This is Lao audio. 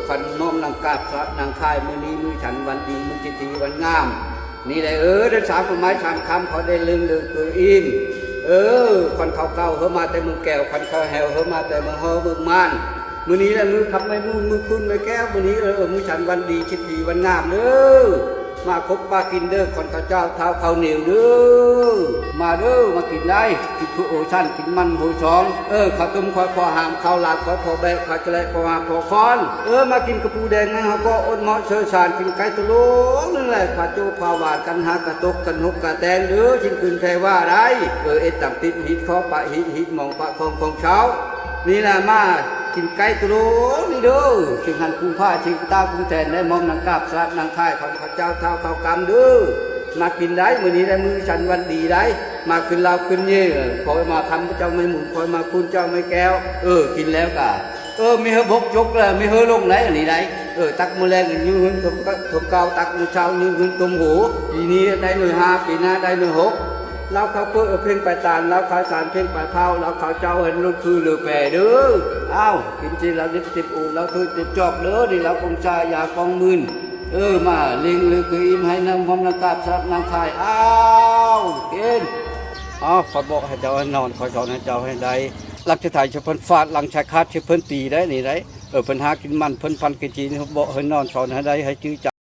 ຄັນນ້ອມນຳກາບສະນາງຄ້າຍ ມື້ນີ້ມື້ສັນວັນດີ ມື້ຈິດດີວັນງາມ ນີ້ແຫຼະ ເອີ ເດີນສາມຄວາມໝາຍສາມຄຳ ເຂົາໄດ້ເລິງເລີເກີອີນ ເອີ ຄວັນເຂົ້າເກົ່າ ເຮີມາແຕ່ເມືອງແກ້ວ ຄວັນເຂົ້າແຫ້ວ ເຮີມາແຕ່ເມືອງຫໍເມືອງມານ ມື້ນີ້ແຫຼະ ມື້ຄຳໄມ້ມູນ ມື້ຄູນໄມ້ແກ້ວ ມື້ນີ້ ເອີ ມື້ສັນວັນດີ ຈິດດີວັນງາມເດີ ມາຄົບມາກິນເດີ ຄວັນເຂົ້າເຈົ້າ ທ້າວເຂົ້າໜຽວເດີ ມາເດີ ມາກິນໄດ້ ກິນເຜືອກໂອຊັນ ກິນມັນໂຫສອງ ເອີ ເຂົ້າຕົ້ມຄອຍພໍຫາມ ເຂົ້າຫຼາມຄອຍພໍແບະ ເຂົ້າຈະແລະພໍຫາມພໍຄອນ ເອີ ມາກິນກະປູແດງ ໃນເຮົາກໍອົດເໝາະເຊີຊານ ກິນໄກ່ໂຕໂລໜຶ່ງແຫຼະ ພາໂຈ້ພາຫວານກັນ ຫາກະຕົກກັນຫົກກະແຕນເດີ ຊິງຄືນແພວ່າໄດ້ ເອີ ເອັດຕຳຕິດ ຮີດຂໍປະຮີດ ຮີດໝອງປະຂອງຂອງເຊົາ ນີ້ລະ ມາກິນໄກ່ໂຕໂລນີ້ເດີ ຊິງຫັນກຸງພ້າ ຊິງຕາກຸງແຕນ ໄດ້ມອມນາງກາບສະນາງຄ້າຍ ຂອງເຂົາເຈົ້າທ້າວເຂົ້າກຳເດີ ມາກິນໄດ້ ມື້ນີ້ໄດ້ມື້ສັນວັນດີໄດ້ ມາຄືນລາວຄືນເຍ ຄອຍມາຄຳເຈົ້າໄມ້ໝູນ ຄອຍມາຄູນເຈົ້າໄມ້ແກ້ວ ເອີ ກິນແລ້ວກະ ເອີ ມີເຮີບົກຈົກແລ້ວ ມີເຮີລົງໄດ້ ອັນນີ້ໄດ້ ເອີ ຕັກມື້ແລງຢູ່ເຮືອນຖົມເກົ່າ ຕັກມື້ເຊົ້າຢູ່ເຮືອນຖົມໂຫ ປີນີ້ໄດ້ໜ່ວຍຫ້າ ປີໜ້າໄດ້ໜ່ວຍຫົກ ລາວເຂົ້າເປິ້ນເອີ ເພັງປາຍຕານ ລາວເຂົ້າສານ ເພັງປາຍເຜົາ ລາວເຂົ້າເຈົ້າ ເຫັນລົດຄືເຫຼືອແປເດີ ອ້າວ ກິນຊິລາວເລັບເຕັມໂອ ລາວຖ້ວຍເຕັມຈອກເດີ ນີ້ລາວກົງຊາຢາກອງໝື່ນ ເອີ ມາເລັງເລີຄືອີມ ໃຫ້ນາງຫອມນາງກາບສະນາງຄ້າຍ ອ້າວ ກິນ ອ້າວ ຂ້ອຍບອກໃຫ້ເຈົ້າໃຫ້ນອນ ຂ້ອຍສອນໃຫ້ເຈົ້າໃຫ້ໄດ້ ຫຼັງຈະໄຖໃສ່ເພິ່ນຟາດ ຫຼັງຈະຄາດໃສ່ເພິ່ນຕີໄດ້ນີ້ໄດ້ ເອີ ເພິ່ນຫາກິນມັນ ເພິ່ນພັນກິນຈີນ ບອກໃຫ້ນອນ ສອນໃຫ້ໄດ້ ໃຫ້ຈື່ຈຳ